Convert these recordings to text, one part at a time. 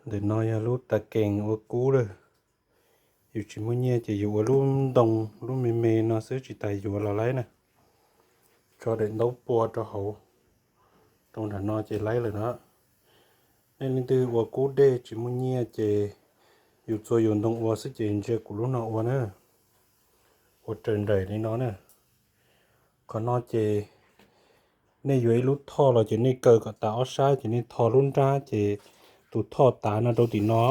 Ntawm no yog lub tas kees ua kub lawm. Yus tsis muaj nyiaj ces yus ua lub ntoo lub me me no xwb tsis tas yuav los laib na. Tso daim ntaub pua rau hauv, rau nram no ces laib lawm na. Nej leej twg ua kub dej tsis muaj nyiaj ces yus txua yus ntoo ua xwb ces ntsia kuv lub no ua na. Ua raws nraim li no na. Qhov no ces nej yuav ib lub thoj los ces nej kaw kom tas ob sab ces nej tho lub nrab ces tus thoj tav no rau tim no.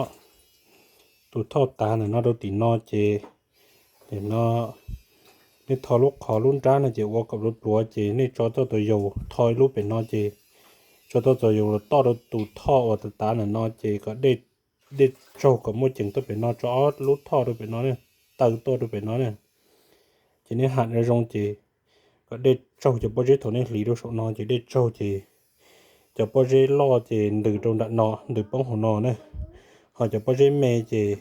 Tus thoj tav ntawm no rau tim no ces no nej tho lub qhov lub nrab no ces ua kom pluav pluav ces nej tso txoj tus yaus tho ib lub pem no ces tso txoj tus yaus los toj rau tus thoj uas tav tav ntawm no ces kom dej tsaug kom muaj ceem tuaj pem no, tso ob lub thoj rau pem no, taw tuaj rau pem no na. Ces nej ham zoo zoo ces kom dej tsaug cov pob zeb thaum nej hliv rau saum no ces dej tsaug ces cov pob zeb loj ces ntws rau nram no, ntws poob hauv no na. Ho cov pob zeb me ces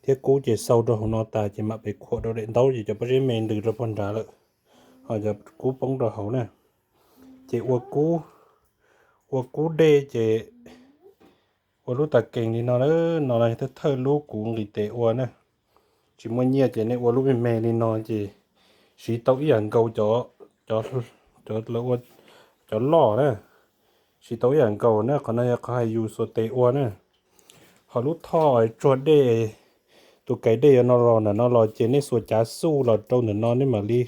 thiab kub ces xau rau hauv no tas ces mam pes khuam rau daim ntaub ces cov pob zeb me ntws rau pog nrad lawm, ho cov kub poob rau hauv na. Ces ua kub, ua kub dej ces ua lub tas kees li no, no thawj thawj lub kuv nqis tes ua na. Tsis muaj nyiaj ces nej ua lub me me li no ces siv tau ib yam nkaus cov, cov, cov loj na, siv tau ib yam nkaus na. Qhov no yog qhov hais yus xuas tes ua na. Ho lub thoj tsuag dej, tus kais dej yuav no los ntawm no los ces nej xuas cav xuj los rau ntawm no nej mam li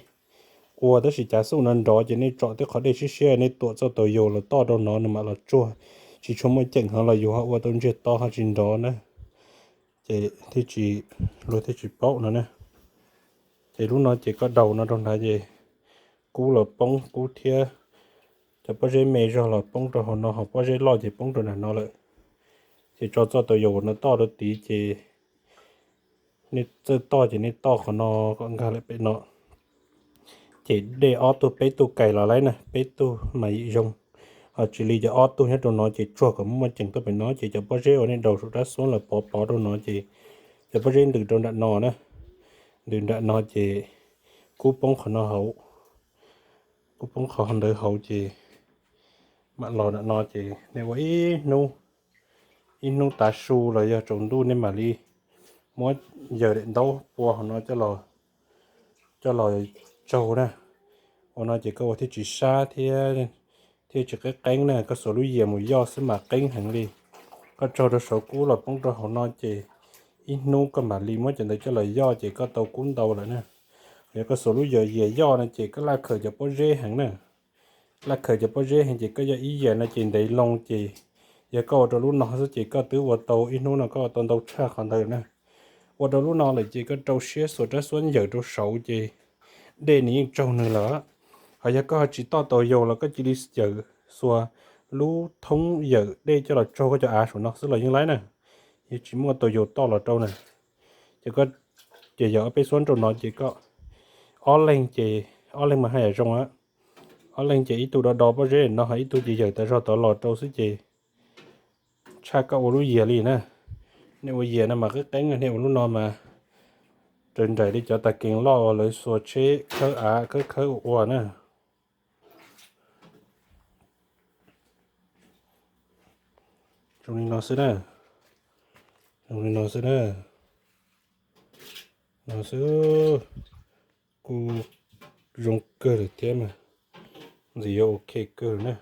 ua, tab sis cav xuj no nrov ces nej tsom tej qhov dej siab siab nej tuam txoj taus yaus los toj rau no nws mam los tsuag, tsis tshua muaj ceem ho los yus ho ua tau ntsiag to ho tsis nrov na. Ces thiaj tsis, luag thiaj tsis paub no na. Ces lub no ces koj daus no rau nrad ces kub los poob, kub thiab cov pob zeb me zog los poob rau hauv no, ho pob zeb loj ces poob rau nram no lawm. Ces tso txoj taus yaus no toj rau tid ces nej txawj toj ces nej toj qhov no kom nkag lawm pem no. Ces dej ob tug peb tug kais los laib na, peb tug mas yim zoo. Ho tsis li cov ob tug nyob rau no ces tsuag kom muaj ceem tuaj pem no ces cov pob zeb uas nej daus saum rab xuab los pov pov rau no ces cov pob zeb ntws rau nram no na, ntws nram no ces kub poob qhov no hauv, kub poob qhov ntawd hauv ces mam los nram no ces nej ua ib hnub, ib hnub tav su los yog tsaus ntuj nej mam li muab yawm daim ntaub pua hauv no coj los tsaug na. Ua no ces koj ua thiaj tsis sab thiab, thiaj tsis qeeb qeeb na. Koj xuas lub yias mus yoj xwb mas qeeb heev li. Koj tsaug rau saum kub los poob rau hauv no ces ib hnub koj mam li muab cov ntawd coj los yoj ces koj tau kub ntau lawm na. Yog koj xuas lub yias yoj no ces koj laj khaws cov pob zeb heev na. Laj khaws cov pob zeb heev ces koj yoj ib yias no ces ntev loo ces yog koj ua rau lub no xwb ces koj twb ua tau ib hnub no koj ua tau ntau tshaj qhov ntawd na. Ua rau lub no lawm ces koj rau siab xuas rab xuab yawm rau saud ces dej nws yeej tsaug nws lawm. Ho yog koj ho tsis toj taus yaus los koj cia li yawm, xuas lub thoob yawm dej coj los tsaug koj cov av saum no xwb los yeej laib na. Yog tsis muaj taus yaus toj los rau na. Ces koj, ces yog ob peb xuab rau no ces koj ob leeg ces, ob leeg mas haj yam zoo a. Ob leeg ces ib tug do do pob zeb no ho ib tug ces yawm tas zog tod los rau xwb ces tshaj koj ua lub yias li na. Nej ua yias no mas qeeb qeeb, nej ua lub no mas raws nraim li cov tas kees loj uas lawv xuas tsheb khawb av khawb khawb ua ua na. Zoo li no xwb na. Zoo li no xwb na. No xwb. Kuj zoo kawg lawm thiab mas, ntxim yuav ok kawg na.